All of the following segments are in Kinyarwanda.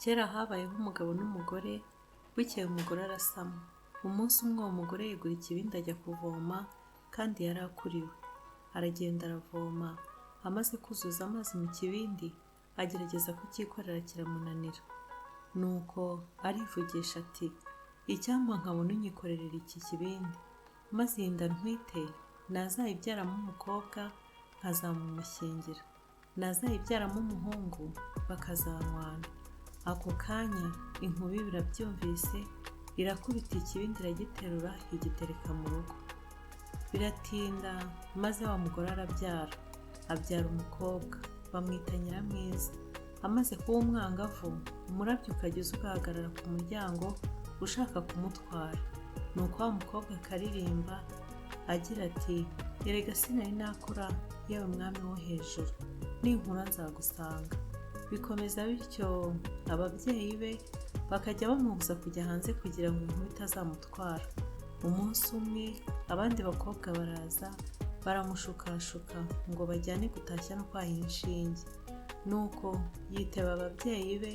Kera habayeho umugabo n'umugore, bukeye umugore arasama. Umunsi umwe uwo mugore yegura ikibindi ajya kuvoma kandi yari akuriwe. Aragenda aravoma, amaze kuzuza amazi mu kibindi, agerageza kucyikorera kiramunanira. Nuko arivugisha ati: "Icyampa nkabona unyikorerera iki kibindi, maze iyi nda ntwite nazayibyaramo umukobwa nkazamumushyingira, nazayibyaramo umuhungu bakazanywana." Ako kanya inkuba irabyumvise, irakubita ikibindi iragiterura igitereka mu rugo. Biratinda maze wa mugore arabyara, abyara umukobwa bamwita Nyiramwiza. Amaze kuba umwangavu, umurabyo ukajya uza ugahagarara ku muryango ushaka kumutwara. Nuko wa mukobwa akaririmba agira ati: "Erega sinari nakura, yewe mwami wo hejuru, ninkura nzagusanga." Bikomeza bityo, ababyeyi be bakajya bamubuza kujya hanze kugira ngo inkuba itazamutwara. Umunsi umwe abandi bakobwa baraza baramushukashuka ngo bajyane gutashya no kwahira inshinge. Nuko yiteba ababyeyi be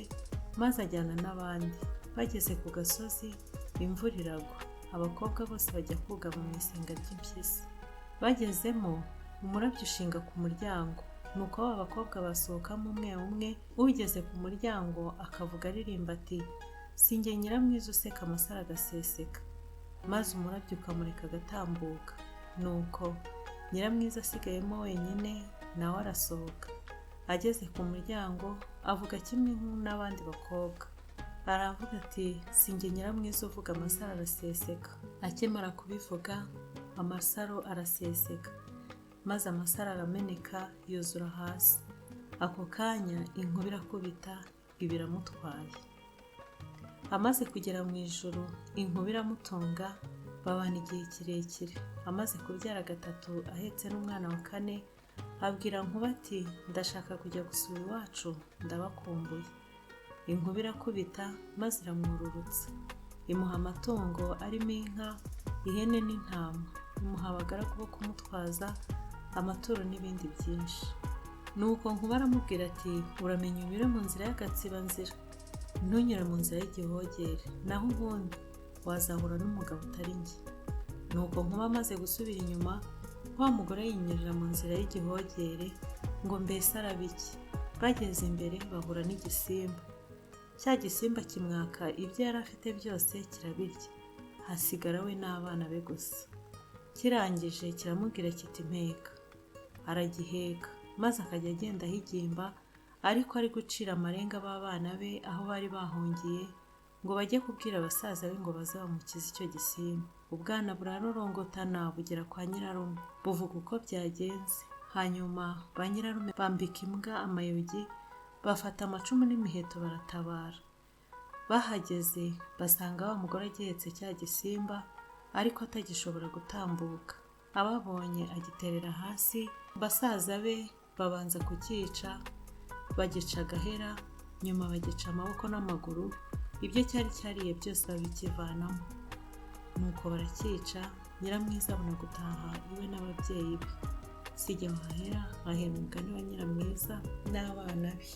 maze ajyana n'abandi. Bageze ku gasozi imvura iragwa, abakobwa bose bajya kugama mu isenga ry'impyisi. Bagezemo umurabyo ushinga ku muryango, nuko ba bakobwa basohokamo umwe umwe, ugeze ku muryango akavuga aririmba ati: "Si njye Nyiramwiza useka amasaro agaseseka," maze umurabyo ukamureka agatambuka. Nuko Nyiramwiza asigayemo wenyine, nawe arasohoka. Ageze ku muryango avuga kimwe n'abandi bakobwa, aravuga ati: "Si njye Nyiramwiza uvuga amasaro araseseka." Akimara kubivuga amasaro araseseka, maze amasaro arameneka yuzura hasi. Ako kanya inkuba irakubita iba iramutwaye. Amaze kugera mu ijuru inkuba iramutunga, babana igihe kirekire. Amaze kubyara gatatu ahetse n'umwana wa kane, abwira Nkuba ati: "Ndashaka kujya gusura iwacu, ndabakumbuye." Inkuba irakubita maze iramwururutsa, imuha amatungo arimo inka, ihene n'intama, imuha abagaragu bo kumutwaza amaturo n'ibindi byinshi. Nuko Nkuba aramubwira ati: "Uramenye unyure mu nzira y'agatsibanzira, ntunyure mu nzira y'igihogere, naho ubundi wazahura n'umugabo utari njye." Nuko Nkuba amaze gusubira inyuma, wa mugore yinyurira mu nzira y'igihogere ngo mbese araba iki. Bageze imbere bahura n'igisimba. Cya gisimba kimwaka ibyo yari afite byose kirabirya, hasigara we n'abana be gusa. Kirangije kiramubwira kiti: "Mpeka." Aragiheka maze akajya agenda ahigimba, ariko ari gucira amarenga b'abana be aho bari bahungiye ngo bajye kubwira basaza be ngo baze bamukize icyo gisimba. Ubwana burarorongotana bugera kwa nyirarume, buvuga uko byagenze. Hanyuma ba nyirarume bambika imbwa amayogi, bafata amacumu n'imiheto baratabara. Bahageze basanga wa mugore agihetse cya gisimba ariko atagishobora gutambuka. Ababonye agiterera hasi, basaza be babanza kucyica, bagica agahera, nyuma bagica amaboko n'amaguru, ibyo cyari cyariye byose babikivanamo. Nuko baracyica, Nyiramwiza abona gutaha iwe n'ababyeyi be. Si jye wahera, hahera umugani wa Nyiramwiza n'abana be.